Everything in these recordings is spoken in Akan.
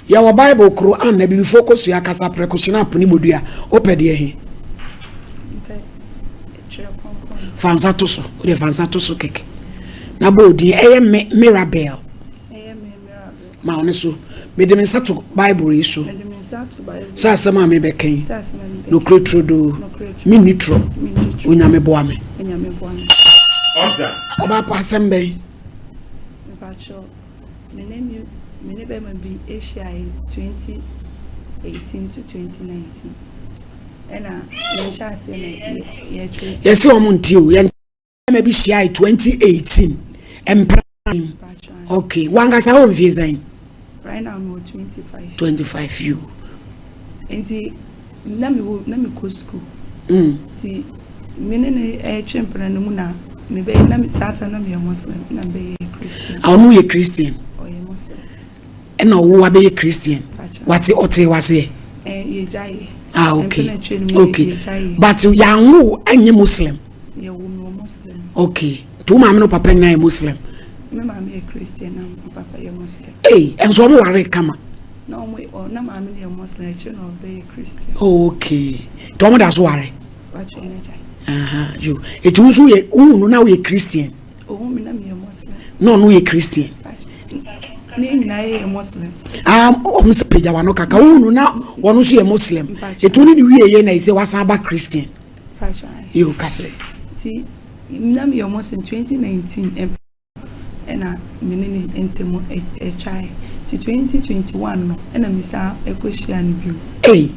Yɛwɔ Bible koro an abibifoɔ kosua kasa prɛko hyena ne bodua. Wopɛ deɛ he? Fa nsa to so. Wode fa nsa to so kɛkɛ. Na bɔ odin. Ɛyɛ me Mirabel. Ma wo ne so. Mede me nsa to Bible yi so. Sɛ asɛm a mebɛka yi, nokorɛ turodoo, menni torɔ. Onyame boa me. Ɔbaa pa asɛm bɛn? Me ne me me ne bɛrima bi hyiae 2018 to 2019 ɛna yɛhyɛ aseɛ na yɛtwe. Yɛsi wɔn nti o yɛn bɛrima bi hyiae 2018 mpra okay wankasa hɔ mfie sɛn. Right now mi wɔ 25. 25 you. Nti na mi wɔ na mi kɔ school. Nti me ne ne ɛretwe mpena no mu na me bɛyɛ na me tata na meyɛ Muslim na me bɛyɛ Christian. A ɔno yɛ Christian. Ɔyɛ Muslim. Ɛna ɔwo abɛyɛ Christian. Wate ɔte waseɛ. Ɛɛ yɛgya yɛ. Ah okay okay but yanwo ɛnyɛ Muslim. Yɛwo me wɔ Muslim. Okay nti wo maame ne wo papa nyinaa yɛ Muslim. Me maame yɛ Christian na me papa yɛ Muslim. Ei ɛnso ɔmo ware kama. Na ɔmo ɔ na maame no yɛ Muslim akyire na ɔbɛyɛ Christian. Oh okay nti ɔmo da so ware. Watwe n'agya. Aha yo eti wo nso yɛ wohu no na woyɛ Christian. Ohun mi na meyɛ Muslim. Na ɔno yɛ Christian. Ne nyinaa yɛ Muslim. Ah ɔmo sɛ pagya wano kaka wohu no na wɔn nso yɛ Muslim. Eti wo ne ne wie yɛ na ɛsɛ wasan aba Christian. Yo kasɛ. Ti na meyɛ Muslim 2019 ɛna me ne ne ntam twae. Nti 2021 no ɛna me san kɔhyia no bio. Ei!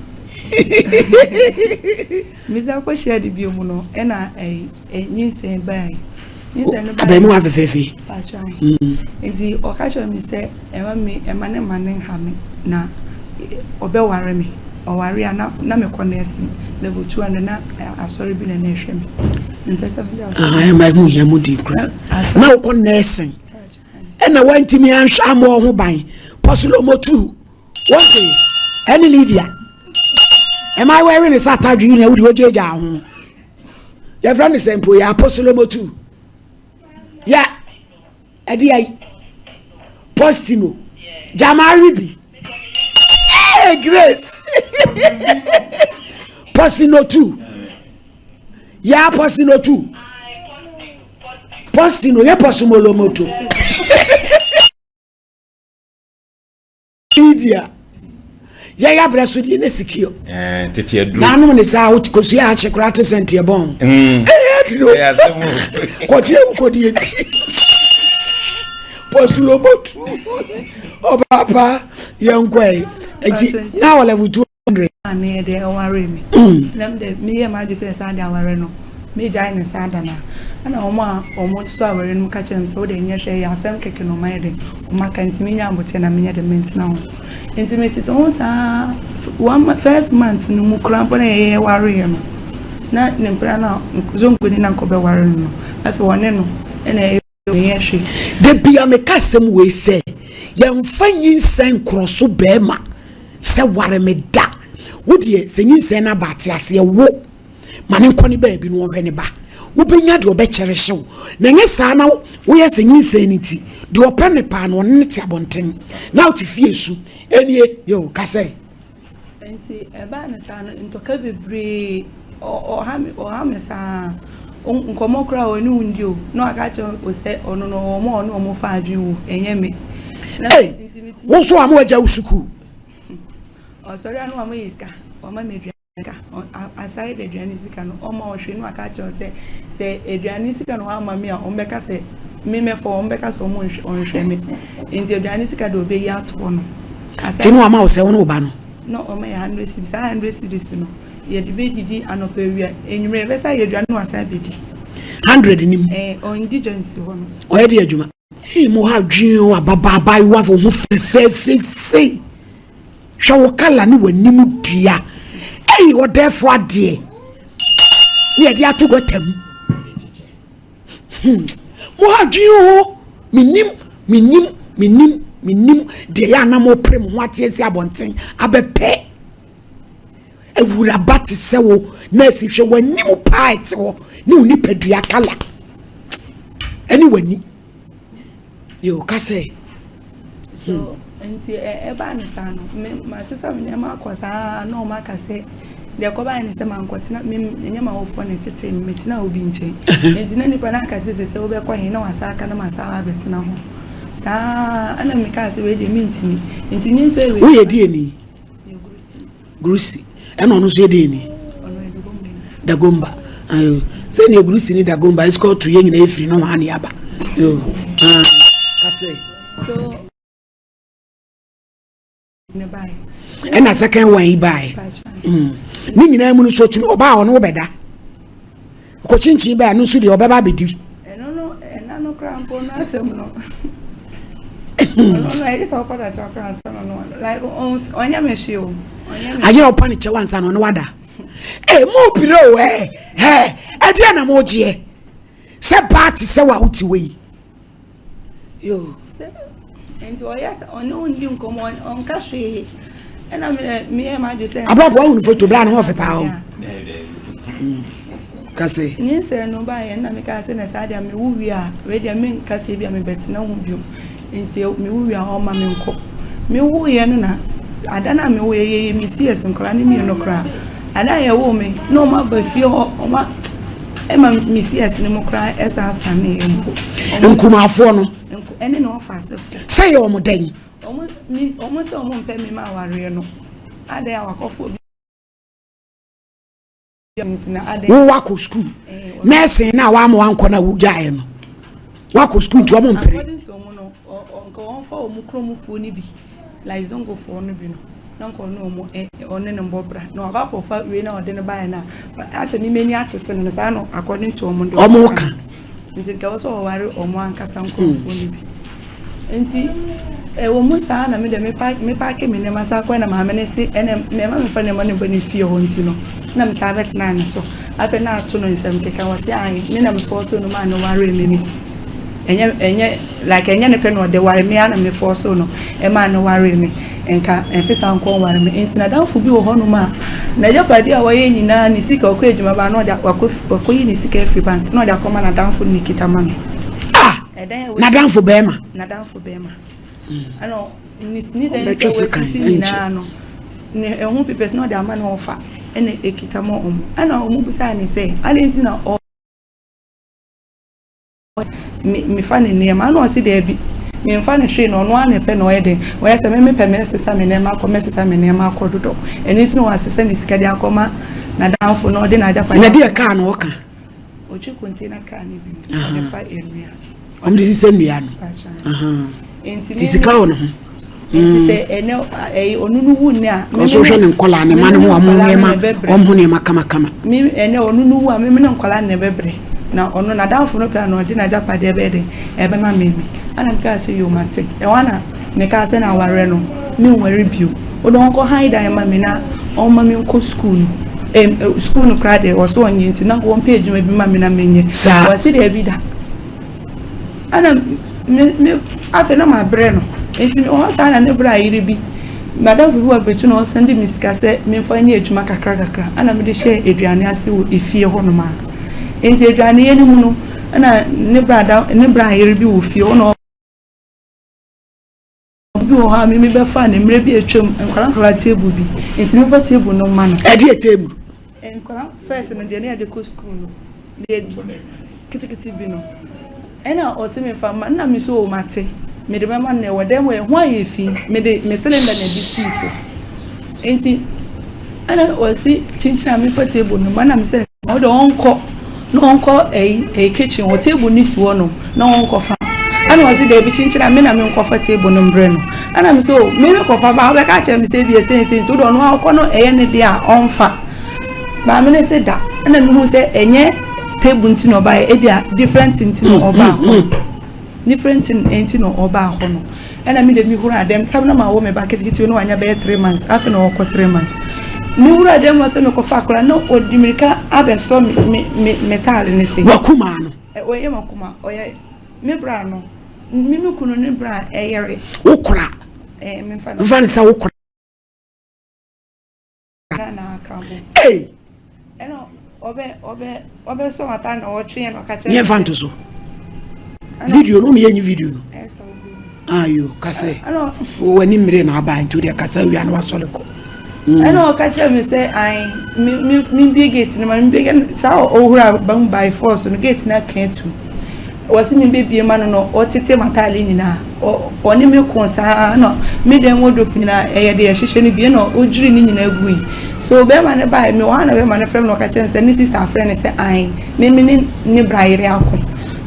Me san kɔhyia no bio mu no ɛna nyinsɛn bae. Nyinsɛn no bae. Abɛɛmuwa fɛfɛɛfɛ. Patwae. Nti ɔka kyerɛ me sɛ ɛma me ɛma ne ma ne nha me na ɔbɛware me. Ɔware a na na mekɔ nursing level 200 na asɔre bi na na ɛhwɛ me. Mempɛ sɛ mede asɔre. Ah, ɛma ɛho hia mu di kura. Na wokɔ nursing. Ɛna wantumi anhwɛ ammɔ wo ho ban. Pɔsolomotu. Wɔte ɛne Lydia. Ɛma wɔɛwe ne sɛ atadwe na wode wogyagyaa ho. Yɛfrɛ ne sɛ mpo yɛ apɔsolomotu. Yɛ ɛde ayi postino gyama bi hey grace postino tu yɛ postino tu postino yɛ posomolomoto. Media yɛyɛ abrɛ so deɛ na sikio eh, tete aduro nanom ne saa wote kosua akye koraa te sɛ nteɛ bɔn mm. ɛyɛ aduro kɔte awu kɔdeɛ nti pɔsulobotu ɔpaapa yɛnkɔe nti na wɔ level 200 na yɛ de ɛware me na me de meyɛ m'adwene sɛ saa de aware no megyae ne saa da no a ɛna wɔn a wɔn sɔ aware no mu ka kyerɛ me sɛ wode nyɛ hwɛ yɛ asɛm kɛkɛ na wɔn ayɛ de wɔn aka nti menya abotire na menyɛ de mentena ho nti metete ho saa one first month no mu koraa mpo na yɛyɛ wareɛ no na ne mpena no a zonkoni na nkɔbɛware no no afei wɔne no ɛna ɛyɛ Menyɛ hwee. Da bia meka asɛm wei sɛ yɛmfa nyinsɛn nkorɔ so bɛɛma sɛ ware me da. Wo deɛ sɛ nyinsɛn no aba a te aseɛ wo ma ne nkɔ ne baabi na ɔnhwɛ ne ba. Wobɛnya deɛ ɔbɛkyɛrehye wo. Na ɛnyɛ saa na woyɛ sɛ nyinsɛn no nti deɛ ɔpɛ no paa no ɔne no te abɔnten na wote fie su. Ɛnie yo ka sɛ. Nti ɛbaa no saa no, ntɔka bebree, ɔha me, ɔha me saa. Nkɔmmɔ koraa ɔne wo ndi o, na waka akyerɛ wo sɛ ɔno no ɔwɔ wɔn a ɔne wɔn fa adwene o, ɛnyɛ me. Ei, wo nso ama wagya wo sukuu. Ɔsɔre a na wama yɛ sika, wama me aduane. Ka, aside aduane sika no, ɔma wo hwee na waka akyerɛ wo sɛ, sɛ aduane sika na wamma me a, wɔbɛka sɛ me mɛfa wɔn, wɔbɛka sɛ wɔn nhwɛ me. Nti aduane sika deɛ ɔbɛyi ato hɔ no. Nti na wama wo sɛ wo ne wo ba no? Na ɔma yɛ 100 cedis. Saa 100 cedis no, yɛde bɛdidi anɔpa awia, anwummerɛ yɛbɛsan ayɛ aduane na wasan abɛdi. 100 nim? Ɛɛ, ɔndi dwa nsi hɔ no. Ɔyɛ de adwuma? Hey, mo ha dwen o, ababaa abaayewa wo ho fɛfɛɛfɛ sei. Hwɛ wo kala ne w'anim dua. Ei, ɔdɛɛfo adeɛ. Ne yɛde ato gɔta mu. Hmm. Mo ha dwen o, menim, menim, menim, menim deɛ yɛ anam ɔpere mo ho ateɛ si abɔnten abɛpɛ. Awuraba te sɛ wo nurse hwɛ w'anim paa ɛte hɔ ne wo nipadua kala ɛne w'ani yɛ o ka sɛ. So hmm. Nti ɛbaa no saa no, me masesa me nneɛma akɔ saa na wɔn aka sɛ deɛ ɛkɔbaeɛ ne sɛ mankɔtena me ɛnyɛ m'awofoɔ na ɛtetee me metenaa obi nkyɛn. Nti na nipa no aka sɛ sɛ wobɛkɔ he na wasan aka na masan aba abɛtena hɔ. Saa ɛna mekaa sɛ wei deɛ mentumi. Nti nyinsɛn wei. Woyɛ deɛ ni? Gurusi. Ɛna ɔno nso yɛ deɛ ni? Dagomba. Ayo. Sɛ ne Gurusi ne Dagomba escort yɛ nyina efiri no ho ane aba. Yo. Ah. Kasɛ. So ɛna second one yi baeɛ mm. ne nyinaa mu no so tumi ɔbaa ɔno wobɛda kɔkyinkyin bɛɛ no nso deɛ ɔbɛba abɛdi ɛno no ɛna no kora mpo no asɛm no ɔno no ɛyɛ sɛ ɔkɔ da kyɛw kora ansa no no like ɔnyɛ me hwee o agye na ɔpa ne kyɛw ansa na ɔno wada ee mo pire o ɛ ɛ ɛdeɛ na mo gyeɛ sɛ baa te sɛ wa wote wei Yoo. Sɛ nti ɔyɛ sɛ ɔne wo ndi nkɔmmɔ ɔnka hwee ɛna meyɛ m'adwe sɛ. Aboaboa wo foto bla no ho ɔfɛ paa o. Mm. Kase. Nyinsɛn no baeɛ na mekaa sɛ na saa deɛ mewo wie a wei deɛ menka sɛ ebi a mebɛtena ho bio nti mewo wie a ɔmma menkɔ. Mewoeɛ no na ada no a mewoeɛ yɛyɛ me CS nkwadaa no mmienu koraa. Ada a yɛwoo me na wɔn aba fie hɔ wɔn Ɛma me CS no mu koraa ɛsan saneeɛ mpo. Nkumafoɔ no. Ɛne na ɔfa asefoɔ. Sɛ yɛ wɔn dɛn? Wɔn mi wɔn sɛ wɔn mpɛ mi ma awareɛ no. Adɛn a wakɔfo obi. Wo wakɔ sukuu. Nɛɛsen na wama wankɔ na wogyaeɛ no. Wakɔ sukuu nti wɔn mpere. According to wɔn no, nka wɔn fa wɔn kurom foɔ no bi. Like Zongofoɔ no bi no, na nka ɔne wɔn ɛ ɔne no mbɔ bra. Na wakɔ akɔfa wei na ɔde no baeɛ no a, asɛ me m'ani ate se no no saa no according to wɔn deɛ wɔn ka. Nti nka ɛwɔ sɛ ɔware wɔn ankasa nkurɔfoɔ no bi. Nti ɛwɔ mu saa na me deɛ me pa me paake me nneɛma saa kɔɛ na maame no se ɛnɛ mɛma mefa nneɛma no ba ne fie hɔ nti no na me saa bɛtenaa ne so. Afei na ato no nsɛm keka wɔ se ae me na me fɔɔso no maa no waree me me. Ɛnyɛ ɛnyɛ like ɛnyɛ ne pɛ na ɔde ware me ara na me force no ɛmaa no waree me nka ɛnte saa nka ɔnware me nti n'adamfo bi wɔ hɔnom a n'agyapadeɛ a wayɛ nyinaa ne sika ɔkɔ adwuma ba na ɔde wakɔ wakɔyi ne sika afiri bank na ɔde akɔma n'adamfo no ne kita ma no. Ah! Ɛdan a wasi N'adamfo bɛrima. N'adamfo bɛrima. Ɛna ne ne dan Ɔbɛtwe nso a sekan wasisi ɛnkyɛ. nyinaa no ne ɛho papers na ɔde ama ne ɔfa ɛna ekita ma wɔn ɛna wɔn bisaa ne sɛ adɛn nti na ɔ Me mefa ne nneɛma ɛna ɔse daabi memfa no hwee na ɔno ara na ɛpɛ na ɔyɛ dɛn ɔyɛ sɛ me mepɛ mɛsesa me nneɛma akɔ mɛsesa me nneɛma akɔ dodɔ ɛno nti na wasesa ne sika de akɔma n'adamfo na ɔde n'agyapadeɛ Na deɛ kaa na ɔka. Ɔtwi container car no bi no ɔde fa nnua. Wɔn de sisɛ nnua no. Nti sika wɔ ne ho. Nti sɛ ɛnɛ ɛyi ɔno no wu nnɛ a. Ɔsɔ hwɛ ne nkɔla ne ma ne ho wɔn nneɛma wɔn ho nneɛma kamakama. Mi ɛnɛ ɔno no wu a mi ne nkɔla na ɛbɛbrɛ na ɔno n'adamfo no pɛ a na ɔde n'agyapadeɛ bɛyɛ dɛ ɛbɛma mi mi ɛna mi kaa sɛ yoo mate ɛhɔ ana mi kaa sɛ na awareɛ no mi nware bio wode ɔnkɔ han dan ma mi na ɔmma mi nkɔ sukuu no ɛm sukuu no koraa deɛ ɔso ɔnyɛ nti na wɔn pɛ adwuma bi ma mi na mi nyɛ wɔsi deɛ bi da. Ɛna me me afei na mabrɛ no nti mewɔ hɔ saa na ne bra yere bi madamfo bi wɔ aburokyire na ɔsɛnde me sika sɛ memfa nyɛ adwuma kakra kakra ɛna mede hyɛɛ aduane ase wɔ efie hɔnom a nti aduane yɛ no mu no ɛna ne bra da ne bra yere bi wɔ fie hɔ na Obi wɔ hɔ a me mebɛfa no mmerɛ bi a atwam nkwadaa nkwadaa table bi nti memfa table no mma no. Ɛdeɛ table? Nkwadaa first no deɛ ne yɛde kɔ school no deɛ kitikiti bi no ɛna ɔse memfa mma no na me so o mate mede bɛma no na ɛwɔ dan mu ɛho ayɛ fi mede me cylinder na ɛde sii so nti ɛna ɔse kyinkyin a memfa table no mma na me sɛ Ɔno deɛ ɔnkɔ na ɔnkɔ ɛyi ɛyi kitchen hɔ table no si hɔ nom na ɔnkɔ fa ɛna ɔsi dɛbi kyinkyin a me na me nkɔ fa table no mbrɛ no ɛna me sɛ o me me kɔ fa ba ɔbɛka akyerɛ me sɛ ebi ɛsɛnsɛn nti ɔno ɔkɔ no ɛyɛ ne deɛ a ɔnfa maame no se da ɛna me hu sɛ ɛnyɛ table nti na ɔba yɛ ebi a different nti na ɔba hɔ. Different thing nti na ɔbaa hɔ no ɛna me de me hura dɛm tam na ma wɔ me ba ketekete no wanya bɛyɛ 3 months afei na ɔkɔ 3 months me wura dɛm hɔ sɛ mekɔfa akora na ɔdi mirika abɛsɔ me me me me taale ne se wakuma no ɔyɛ makuma ɔyɛ me bra no me me kunu ne bra ɛyɛre wokora ɛɛ memfa no sɛ wokora Ei! Yɛmfa nto so. Video no, yɛnyi video no. Ayo, kasa. W'ani mmere na aba nti wodeɛ kasa wia na wasɔre kɔ. Ɛna ɔka kyerɛ me sɛ an me me membie gate no ma no membie gate saa ɔhura ba mu by force no gate no aka atum. Wɔsi me bebie ma no no ɔtete m'ataade nyinaa ɔne me ko saa na me dan wardrobe nyinaa ɛyɛ de ɛhyehyɛ no bie na ɔdwiri ne nyinaa gui. So bɛrima no bae me wɔ ha na bɛrima no frɛ me na ɔka kyerɛ me sɛ ne sister afrɛ no sɛ an me me ne ne bra yere ako.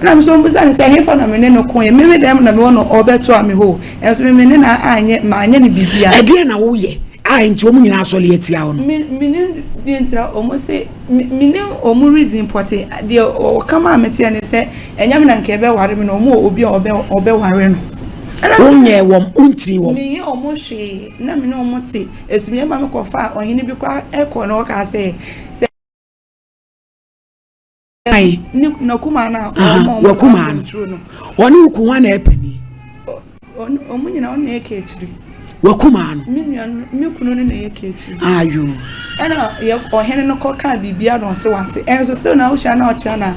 Ɛna me nso mebisa no sɛ ɛhefa na me ne no koeɛ? Me me dɛm na mewɔ no ɔrebɛtoa me hɔ o, ɛnso me me ne no anyɛ manyɛ no biribiara. Ɛdeɛn na woyɛ a enti wɔn nyinaa asɔre atia wo no? Me mennim deɛ nti a wɔn se me mennim wɔn reason pɔtee, deɛ wɔka maa meteɛ ne sɛ ɛnyɛ me na nka ɛbɛware me na wɔn wɔ obi a ɔbɛ ɔbɛware no. Ɛna me Wonyɛɛ wɔn, wontii wɔn. Menyɛ wɔn hwee, na me ne wɔn te asumiiɛ ma mekɔfaa ɔhene bi koraa kɔɔ na ɔkaa sɛ sɛ. N'akumaa no a ɔma ɔmo saa nturo no. Ɔne wo ku hwan na ɛyɛ panin? Ɔmo nyinaa ɔno na ɛyɛ kaakyire. W'akumaa no? Me nua no, me kunu no na ɛyɛ kaakyire. Ayo. Ɛna yɛ ɔhene no kɔ kaa biribiara na ɔse wate. Ɛnso still na wohyia na ɔkyea na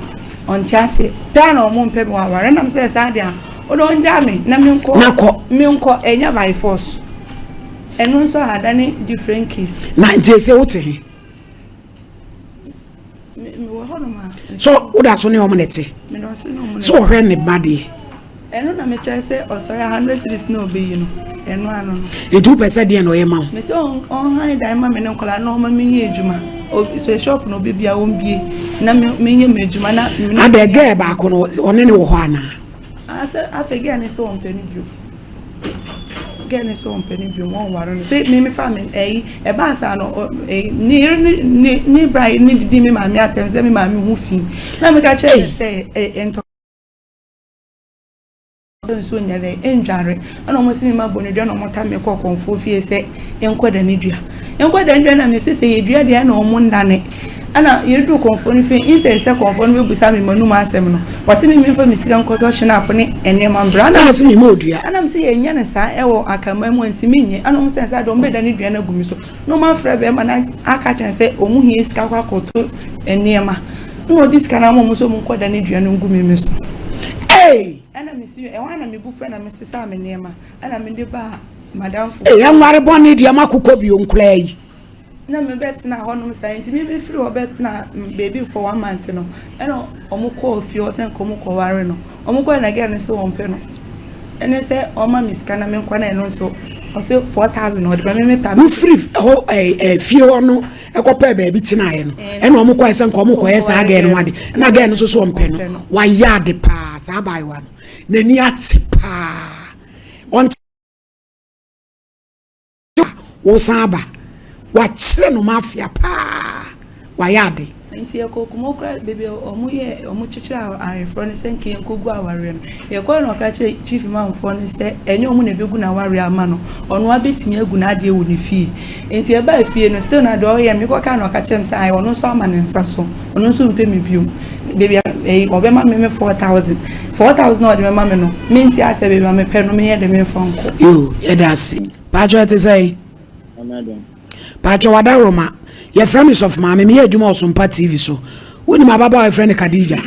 ɔnte aseɛ. Pɛ a na ɔmo mpɛ me wɔ aware. Ɛna me sɛ saa deɛ a, wode ɔngyaa me na menkɔ. Na kɔ. Menkɔ, ɛnyɛ by force. Ɛno nso adane different case. Na nti ese wote he? So woda so ne ɔmo na ɛte? So ɔhwɛ ne ba deɛ? Ɛno na mekyerɛ sɛ ɔsɔre a hundred cedis na ɔbɛyi no ɛno ano no. Nti wopɛ sɛ deɛ na ɔyɛ ma wo? Mesɛ ɔnhan dan ma me ne nkɔla na ɔma menyɛ adwuma. Sɛ shop na ɔbɛbia ɔmbie na menyɛ m'adwuma na. Adɛ gɛɛ baako no ɔne ne wɔ hɔ anaa? Sɛ afei gɛɛ ne sɛ ɔmpɛ no bio. Girl no sɛ ɔmpɛ no biom ɔnware no sɛ me mefa me ɛyi ɛbaa saa no ɛyi ne yere ne ne ne bra ne didi me maame atɛm sɛ me maame ho fi na meka kyerɛ no sɛ ɛ ntɔ nsuo nyɛ dɛ ɛndware ɛna ɔmo si me ma bɔ ne dua na ɔmo ta me kɔ kɔnfoɔ fie sɛ nkɔ da ne dua nkɔ da ne dua na me sɛ sɛ yɛ dua deɛ ɛna ɔmo nnane Ɛna yɛduu kɔmfoɔ no fie, instead sɛ kɔmfoɔ no bɛbusa me m'anum asɛm no, ɔse me memfa me sika nkɔtɔ hyinap ne nneɛma mbra. Ɛna ɔse mema odua. Ɛna mese yɛnyɛ no saa ɛwɔ Akanman mu a nti menyɛ. Ɛna ɔmo sɛ saa deɛ ɔmo bɛdane dua no agu me so. Na ɔmo afrɛ bɛɛma no aka akyerɛ no sɛ ɔmo hia sika akɔ akɔtɔ nneɛma. Ɛna ɔde sika no ama ɔmo sɛ ɔmo nkɔdane dua no ngu me me so. Ei! Ɛna mesi ɛhɔ ara na me bo fui na mesesaa me nneɛma ɛna mede baa m'adamfo. Ei ɛnware bɔne deɛ moakokɔ bio nkoraa yi. Na me bɛ tena hɔ nom saa nti me me firi hɔ bɛ tena baabi for one month no ɛna ɔmo kɔɔ fie hɔ sɛ nka ɔmo kɔ ware no ɔmo kɔɛ na girl no sɛ ɔmpɛ no ɛne sɛ ɔma me sika na me nkɔ na ɛno nso ɔsɛ 4,000 ɔde bɛ me me pa. Wo firi hɔ ɛɛ ɛɛ fie hɔ no ɛkɔ pɛɛ baabi tenaeɛ no ɛna ɔmo kɔɛ sɛ nka ɔmo kɔyɛ saa girl no ho ade ɛna girl no nso so ɔmpɛ no wayɛ ade paa saa abaayewa no n'ani ate paa ɔnte. a wosan aba. Wakyerɛ no mafia paa. Wayɛ ade. Nti yɛkɔɔ Kumawu koraa baabi a wɔn yɛ wɔn kyekyere ayeforɔ no sɛ nka yɛnkɔ gu awareɛ no. Yɛkɔɛ na ɔka kyerɛ chief imam foɔ no sɛ ɛnyɛ wɔn na ɛbɛgu n'awareɛ ama no, ɔno ara bɛtumi agu n'adeɛ wɔ ne fie. Nti yɛbaa fie no still na deɛ ɔyɛ mekɔ kaa na ɔka kyerɛ me sɛ ae ɔno nso ama ne nsa so, ɔno nso mpɛ me biom. Baabi a ɛyi ɔbɛma me me 4000, 4000 a ɔde bɛma me no mente aseɛ baabi a mepɛ no menyɛ dɛ memfa nkɔ. Yoo yɛda ase. Paatwɔ ɛte sɛn? Paatwɔ wadaworoma. Yɛfrɛ me Sɔfo Maame, meyɛ adwuma wɔ Sompa TV so. Wonim ababaawa a yɛfrɛ no Khadija?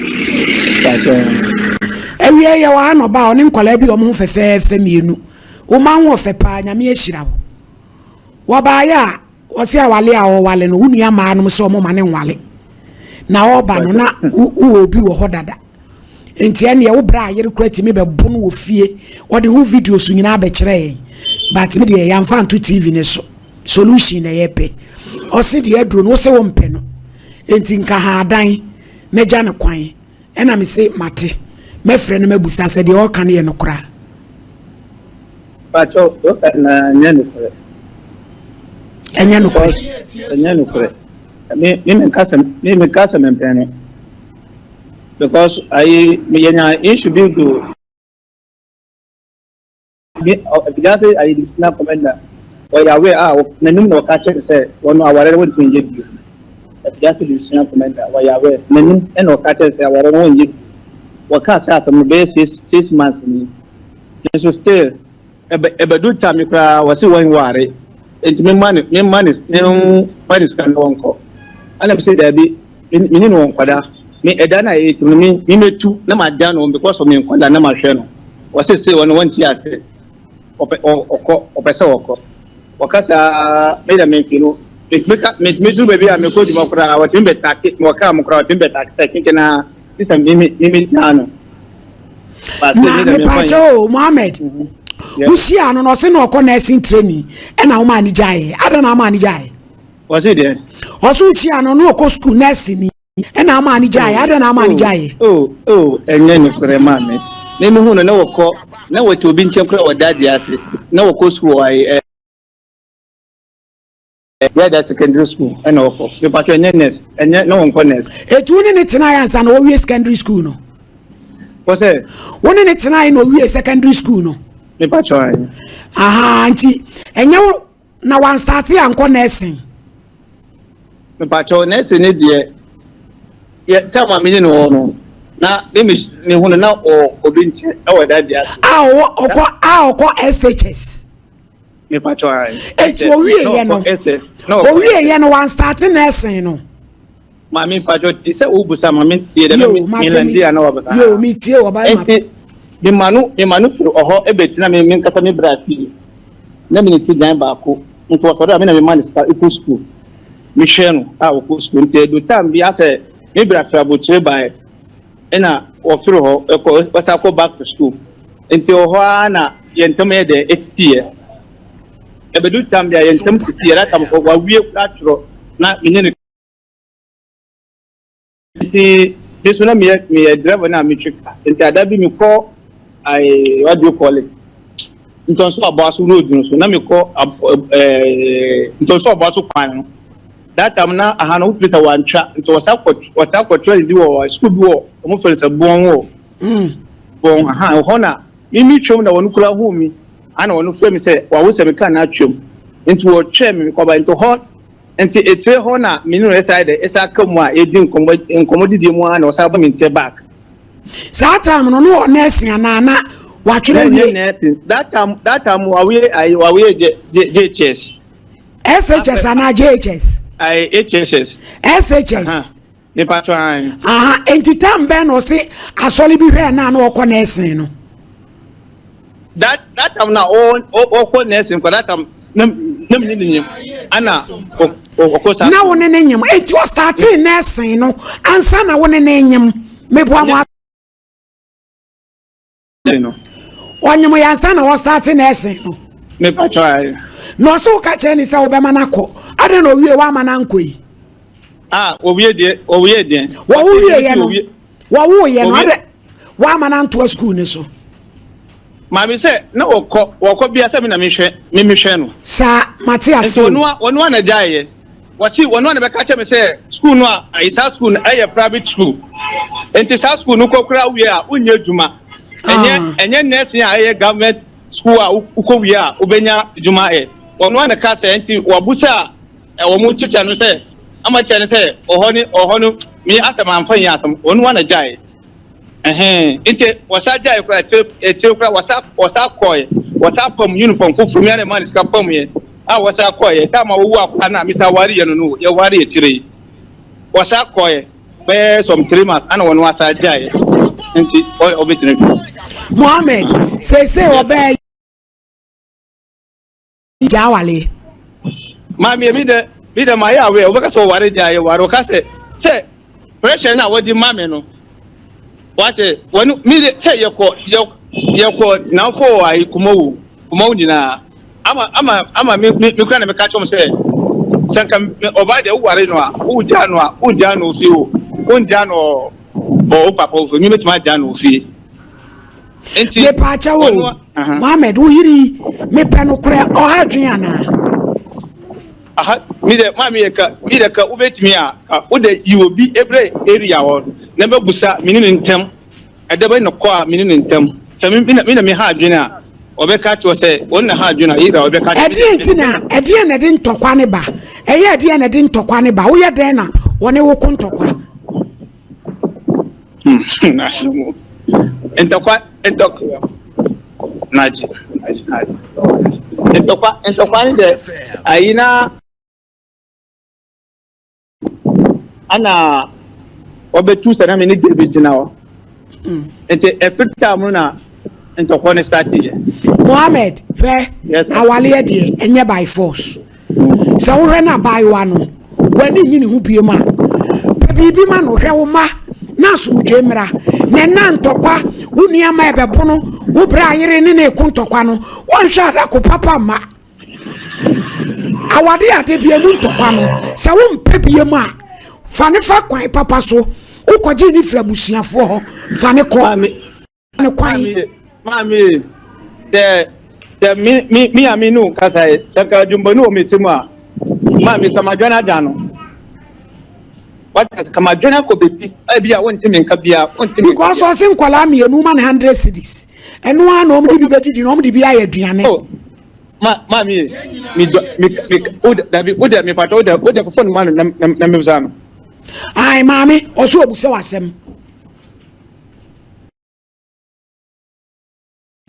Awia yi yɛwɔ ha na ɔbaa ɔne nkwadaa bi a wɔn ho fɛfɛɛfɛ mmienu. Wo mma ho ɔfɛ paa, Nyame ahyira wo. Wɔbaeɛ a, wɔse awale a ɔwale no, wo nua mmaa nom sɛ wɔn ma ne nwale. Na ɔreba no, na wowɔ obi wɔ hɔ dada. Nti ɛneɛ wo bra yere kora tumi bɛbo no wɔ fie. Ɔde ho videos nyinaa bɛkyerɛ yɛn. But me deɛ yɛamfa nto TV ne so. Solution na yɛpɛ. Ɔse deɛ aduro no, wose wompɛ no. Nti nka ha adan na gya no kwan. Ɛna me se mate. Mɛfrɛ no mabusa sɛ deɛ ɔreka no yɛ nokorɛ a. Pakyɛw, na ɛnyɛ nokorɛ. Ɛnyɛ nokorɛ. Ɛnyɛ nokorɛ. Me me menka sɛ me menka sɛ mempɛ no. Because ayi yɛnya issue bi do me Afidiase ayi divisional commander ɔyɛ aware a n'anim na ɔka kyerɛ sɛ wɔn aware no wɔntumi nyɛ bio. Afidiase divisional commander ɔyɛ aware n'anim ɛna ɔka kyerɛ sɛ aware no wɔnyɛ bio. Wɔka sɛ asɛm no bɛyɛ 6 months ni nso still ɛbɛ ɛbɛdu time koraa wɔsi wɔn ware nti me ma ne sika na wɔnkɔ ɛna mi sɛ daabi, me ne no wɔ nkwadaa me ɛda na ɛyɛ ti no me mɛtu na ma gya no because of me nkwadaa na ma hwɛ no. Wɔse se wɔn wɔnte ase. Ɔpɛ ɔkɔ ɔpɛ sɛ ɔkɔ. Wɔka saa me dɛ memfe no. Metumi ka metumi duru baabi a mekɔ adwuma koraa wɔtumi bɛ take wɔ kaa mu koraa wɔtumi bɛ take sɛ kenken a sisa me me me gyaa no. Na mepaakyɛ o Mohammed mhm. wohyia no na ɔse na ɔkɔ nursing training ɛna woma ani gyaeɛ adɛn na woma ani gyaeɛ? Wɔse deɛ ɔse wohyia no na ɔkɔ school nursing ni ɛna ama ani gyaeɛ adɛn na ama ani gyaeɛ? Oh, oh, ɛnyɛ nokorɛ maame. Me mehu no na wɔkɔ na wɔte obi nkyɛn koraa wɔ dade ase na wɔkɔ sukuu wɔ ayɛ Yɛda secondary school ɛna wɔkɔ. Mepatwa ɛnyɛ nurse ɛnyɛ na wɔnkɔ nurse. Etu wo ne ne tenaeɛ ansa na wɔwie secondary school no? Wɔ sɛ? Wo ne ne tenaeɛ na ɔwie secondary school no? Mepatwa ɛnyɛ. Aha nti ɛnyɛ wo na wanstarte ankɔ nursing? Mepakyɛw nɛɛse ne deɛ yɛ time a menye no wɔ no na me me mehu no na ɔwɔ obi nkyɛn ɛwɔ dade ase. A ɔwɔ ɔkɔ a ɔkɔ SHS. Mepakyɛw ayi. Eti owie yɛ no owie yɛ no wanstarte nursing no. Maame mpatsɔ ti sɛ o busa maame tie dɛ mi mi landi ana wa busa. Yoo mi tie wɔ ba ma. Eti mi ma no mi ma no firi ɔhɔ ebe tena mi mi nkasa mi bra fie na mi ne ti dan baako nti ɔsɔre a mi na mi ma ne sika ekɔ sukuu mi hwɛ no a ɔkɔ sukuu nti edu time bi asɛ mi bra firi abokyire baɛ ɛna ɔfiri hɔ ɛkɔ ɔsa kɔ back to school nti ɔhɔ ara na yɛn ntɛm yɛ dɛ etiti yɛ ebedu time bi a yɛn ntɛm titi yɛ that time wawie kura atwerɛ na mi ne no. Nti me nso na meyɛ meyɛ driver no a metwi ka nti ada bi mekɔ ayi what do you call it ntɔnso aboaso road no so na mekɔ ɛɛ ntɔnso aboaso kwan no that time na aha no wofiri sɛ wantwa nti wɔsa kɔ wɔsa kɔtwerɛ ne bi wɔ sukuu bi wɔ wɔn fɛ no sɛ bɔn wɔ mm. bɔn aha hɔ na mimi twam na wɔn kura hu mi ana wɔn fɛ mi sɛ wɔawo sɛ mi kaa na atwam nti wɔtwɛ mi kɔba nti hɔ. Nti ekyire hɔ na me ne no ɛsan dɛ ɛsan aka mu a yɛdi nkɔmmɔ nkɔmmɔ didie mu ara na ɔsan ba me nkyɛn back. Saa time no no wɔ nursing anaa na watwerɛ wie? Ɛnyɛ nursing that time that time wawie ayi wawie J J JHS. SHS anaa JHS? Ayi HSS. SHS. Mepatwɔ ae. Aha, enti tam bɛn na ɔse asɔre bi hwɛɛ no a na ɔkɔ nursing no? That that time na ɔkɔ nursing kɔ that time na na me ne ne nyim ana ɔkɔ saa. Na wo ne ne nyim, enti ɔstartee nursing no ansa na wo ne ne nyim, meboa mo. no. Ɔnyem yɛ ansa na ɔstarte nursing no. Mepa kyɛw ayɛ. Na ɔsɛ woka kyerɛ ne sɛ wobɛma no akɔ. Adɛn na ɔwie woama no ankɔ yi? Ah, wɔwie deɛ, wɔwie deɛ. Wɔwo wie yɛ no, wɔwo yɛ no, adɛ woama no antoa sukuu ne so. Maame sɛ na wɔkɔ wɔkɔ bia sɛ me na mehwɛ me mehwɛ no. Saa mate ase o. Nti ɔno ɔno ana gyaeɛ. Wɔsi wɔn a na bɛka kyerɛ me sɛ sukuu no a ayi saa sukuu no ɛyɛ private school nti saa sukuu no kɔ kura wie a wonyɛ adwuma ɛnyɛ ah. ɛnyɛ nursing a ɛyɛ government school a wokɔ wie a wobɛnya adwuma ɛ wɔn a na ka sɛ nti wɔabusa a wɔn kyekyɛ no sɛ ama kyerɛ no sɛ ɔhɔ ne ɔhɔ no me asɛm amfa nyɛ asɛm wɔn a na gyae. Ɛhɛn, ntsi wɔsan gyae koraa, ekyir ekyir koraa wɔsan wɔsan kɔe, wɔsan paam uniform fofor, me ara na memaa no sika paamyɛ a wɔsan kɔe, time a ɔwoo akwadaa no a mesan waree no no, yɛwaree ekyir yi, wɔsan kɔe bɛyɛ some 3 months ana wɔn asan gyae, ntsi ɔbɛgyina bi. Mohammed, seesei ɔbaa yi gyaa awale. Maame mi dɛ mi dɛ maa yɛ awɛ wɔbɛka sɛ ɔware gyaa yɛ ware ɔka sɛ sɛ pressure no a wɔde ma me no wate wɔn mi de sɛ yɛkɔ yɛ yɛkɔ n'afɔ wɔ ayi kumawu kumawu nyinaa ama ama ama mi mi mi kura na mi ka kyerɛ wɔn sɛ sɛ nka ɔbaa deɛ woware no a wogyaa no a wogyaa no ofie o wongyaa no ɔ o papa ofie mi bɛtumi agyaa no ofie. Nti mepaakyɛw o Mohammed wo yere yi mepɛ nokorɛ ɔha adwene anaa? Aha mi dɛ maame yɛ ka mi dɛ ka wobɛtumi a ka wode yi obi ebrɛ area hɔ na bɛbusa me ne ne ntɛm ɛdɛ bɛ ne kɔ a me ne ne ntɛm sɛ me me na me ha adwene a ɔbɛka kyerɛ sɛ wɔn na ha adwene a yɛda ɔbɛka kyerɛ. Ɛdeɛ nti na ɛdeɛ na ɛde ntɔkwa ne ba ɛyɛ ɛdeɛ na ɛde ntɔkwa ne ba woyɛ dɛn na wɔne wo ko ntɔkwa. Ntɔkwa ntɔkwa nagye ntɔkwa ntɔkwa ne dɛ ayi na ana ɔbɛtu sɛ na me ne gye bi gyina hɔ nti ɛfiri time no na. ntɔkwa no start yɛ. Mohammed hwɛ awaleɛ deɛ ɛnyɛ by force sɛ wohwɛ no abaayewa no w'ani nyi ne ho biem a pɛ biribi ma no hwɛ wo ma na asomdwe mmra na ɛna ntɔkwa wo nua ma ɛbɛbono wo berɛ a yere ne ne ko ntɔkwa no wɔnhwɛ adako papa ma awade ade bia mu ntɔkwa no sɛ wompɛ biem a fa ne fa kwan papa so wokɔgye ne firi abusuafoɔ hɔ fa ne kɔ ne kwan. Maame, sɛ sɛ me me me a me ne wo kasa yi, sɛ nka adwumbɔne wɔ me ti mu a, maame ka madwane adan no. Wate ase, ka madwane akɔ baabi, ebi a wonte me nka bia, wonte me nka Because ɔse nkwadaa mmienu ma no 100 cedis. Ɛno ara na wɔn de bi bɛdidi na wɔn de bi ayɛ aduane. Oh, ma maame, me dɔ me me wo dabi wo de me pata wo de phone ma no na na na me bisa no. Ayi maame, ɔso obusa w'asɛm.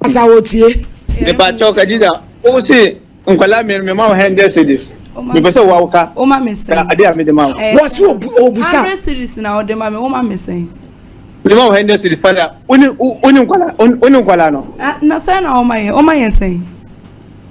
Asa wotie. Mepa kyɛw Khadija, wo se nkwadaa mmienu me ma wo 100 cedis. Mepɛ sɛ wo ka. Woma me sɛn? Ade a mede ma wo. Wɔse obusa. 100 cedis na ɔde ma me, woma me sɛn? Mede ma wo 100 cedis fada. Wo ne wo ne nkwadaa wo ne nkwadaa no. Na sɛn na woma yɛ? Woma yɛ sɛn?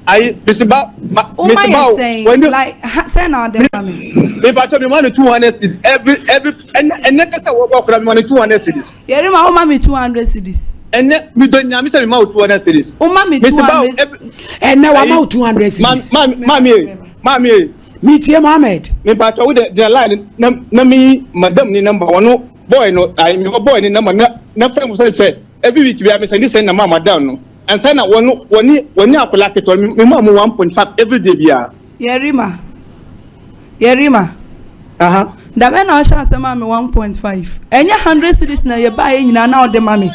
Ayi, mesi ba ma Woma mesi ba yɛ o. sɛn? Wani Like ha sɛn na ɔde ma me? Mepa kyɛw me ma no 200 cedis every ɛnɛ ɛnɛ kasa wɔ bɔ kora me ma no 200 cedis. Yɛre ma woma me 200 cedis. Ɛnɛ mi dɔ nyame sɛ me ma wo 200 cedis. Woma me Mesi two ba o hundred. every. Ɛnɛ wama wo 200 cedis. Ma maame maame. Metie Mohammed. Mepa kyɛw wo de gyina line na na mi madam ni number wɔn boy no ayi mi wɔ boy ni number na na fɛn mu sɛ sɛ every week bi a mi sɛ ni sɛ na ma madam no ansa na wɔn wɔne wɔne akwadaa ketewa mi ma mo 1.5 every day bia. Yɛrima. Yɛrima. Aha. Dabɛ na ɔhyɛ asɛm a me 1.5. Ɛnyɛ 100 cedis na yɛbaa yɛ nyinaa na ɔde ma me.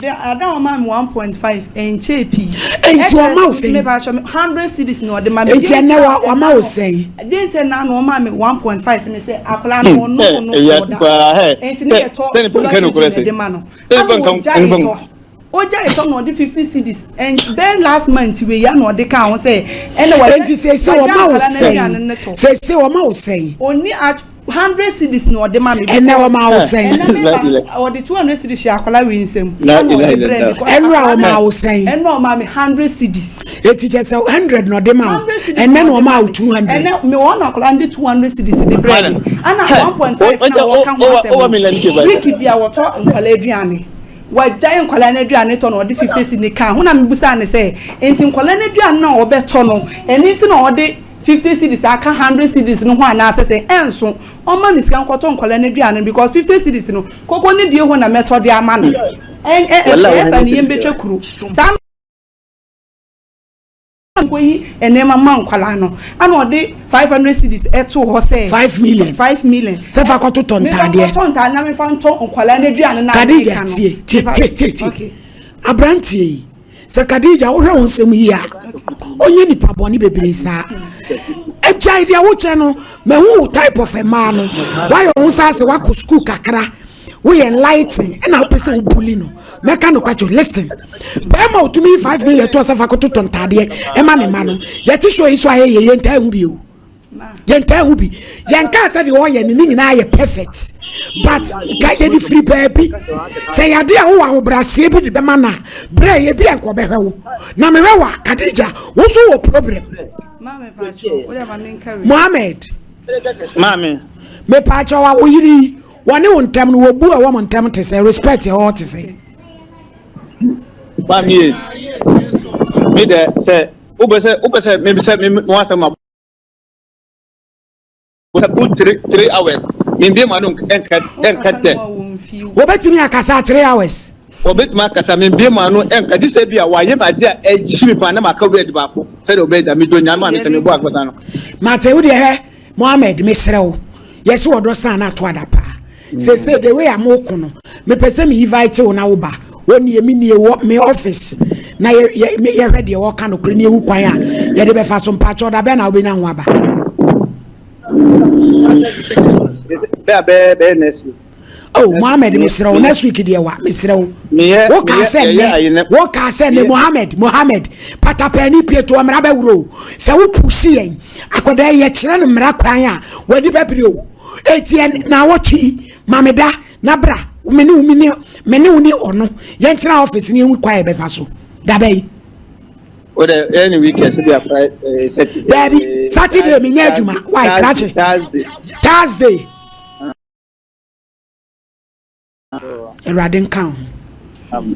De ada ɔma me 1.5 ɛnkyɛn pii. Enti ɔma wo sɛn? Mepa kyɛw 100 cedis na ɔde ma me. Enti ɛnɛ wama wo sɛn? Deɛ nti na na ɔma me 1.5 ne sɛ akwadaa no ɔno no ɛyɛ fɔ da. paa hɛ. Enti ne yɛ tɔ Sɛ nipa nka no korɛ blood sɛ. de ma no. Sɛ nipa Ana nka ɔgya nka etɔ. Ɔgya etɔ na ɔde 50 cedis ɛn bɛɛ last month wei ya na ɔde ka ho sɛ ɛna wagya Enti sese wagya ɔma wo akwadaa no aduane ne sɛn? tɔ. Sese ɔma wo sɛn? Oni at 100 cedis na ɔde ma me. Ɛnɛ ɔma wo sɛn? Ɛnɛ me ba ɔde 200 cedis hyɛ akwadaa wei nsam. La Ɛna ɔde ilaha brɛ illallah. me because Ɛnura akwadaa ɔma no- wo sɛn? Ɛnura ɔma me 100 cedis. Eti kyɛ sɛ 100 na ɔde ma wo. 100 cedis Ɛnɛ na ɔde ɔma ma wo me. 200. Ɛnɛ me wɔn na akwadaa no de 200 cedis de brɛ me. Ɛna 1.5 na wɔka ho asɛm no. Week bi a wɔtɔ nkwadaa aduane. Wagyae nkwadaa no aduane tɔ na ɔde 50 cedis ka ho na mebusa ne sɛ nti nkwadaa no aduane na ɔbɛtɔ no ɛne nti na ɔde 50 cedis aka 100 cedis no ho anaasɛ sɛ ɛnso ɔma ne sika nkɔtɔ nkwadaa no aduane no because 50 cedis no koko ne die hɔ na mɛtɔ de ama no ɛn ɛ ɛyɛ sa ne yɛn bɛtwa kuro saa nkɔyi nneɛma ma nkwadaa no ana ɔde 500 cedis ɛto hɔ sɛ 5 million. 5 million. Sɛ fa kɔtotɔ mefa ntaadeɛ. nkɔtɔ ntaadeɛ na mefa ntɔ nkwadaa no aduane na Khadija meka no. tie tie tie tie tie. Okay. Aberanteɛ yi sɛ Khadija wohwɛ wo nsɛm yi a ɔnyɛ nipa bɔne bebree saa. Agyae deɛ wokyɛ no mahu wo type of mmaa no woayɛ wo ho saa sɛ woakɔ sukuu kakra woyɛ enlighten ɛna wopɛ sɛ wobully no mɛka no kwakyɛ listen bɛrima otumi yi 5 million to ɔsɛ fa kɔtotɔ ntaadeɛ ɛma ne ma no yɛte show yi so ayɛ yɛ yɛntaa hu bi o yɛntaa hu bi yɛnkaa sɛ deɛ ɔyɛ no ne nyinaa yɛ perfect but nka yɛde firi baabi sɛ yɛade a wowɔ ahobrɛaseɛ bi de bɛma no a berɛ yɛ bi a nka ɔbɛhwɛ wo na mehwɛ wo a Khadija wo nso wɔ problem. Maame Pacho, wo de ma me nka wei. Mohammed. Maame. Mepaakyɛw a wo yere yi wɔne wo ntam no wɔbu a ɛwɔ mo ntam te sɛ respect ɛwɔ te sɛ Maame ye. Mi dɛ sɛ wopɛ sɛ wopɛ sɛ mi sɛ mi mo asɛm ma wo 3 3 hours mi bie ma no ɛnka ɛnka dɛ. Wɔbɛtumi akasa 3 hours? Wɔbɛtumi akasa mi bie ma no ɛnka gye sɛ bi a wayɛ ma ade a ɛkyi mi paa na ma ka wɛd baako sɛdeɛ ɔbɛyɛ da mi do nyame a mi sɛ mi bɔ akɔsa no. Mate wo deɛ hwɛ Mohammed mesrɛ wo yɛsɛ wɔdɔ san na ato ada paa sese the way a moko no mepɛ sɛ me invite wo na wo ba wɔnie me nie wɔ me office na yɛhwɛ deɛ wɔka no korɛ ne yɛhu kwan a yɛde bɛfa so mpakyɛ ɔda bɛn na wobɛnya ho aba. Bɛɛ bɛɛ bɛɛ next week. Oh Mohammed mesrɛ wo next week deɛ wa mesrɛ wo Meyɛ wokaa meyɛ sɛ yɛyɛ ayi nnɛ ne. wokaa sɛ nnɛ Mohammed Mohammed patapani pie to ɔmmara bɛworɔ o sɛ wo push yɛn akɔdaa yi yɛkyerɛ no mmara kwan a w'ani bɛbere o enti na wɔtwe yi mameda na bra. Me ne wo me ne me ne wo ne ɔno yɛntena office ne yɛnhu kwan a yɛbɛfa so. Dabɛ yi. O de ɛne weekend so bi a Friday eh, Saturday. Daabi eh, Saturday menyɛ adwuma. Why krakye? Thursday. Thursday. Awurade nka ho.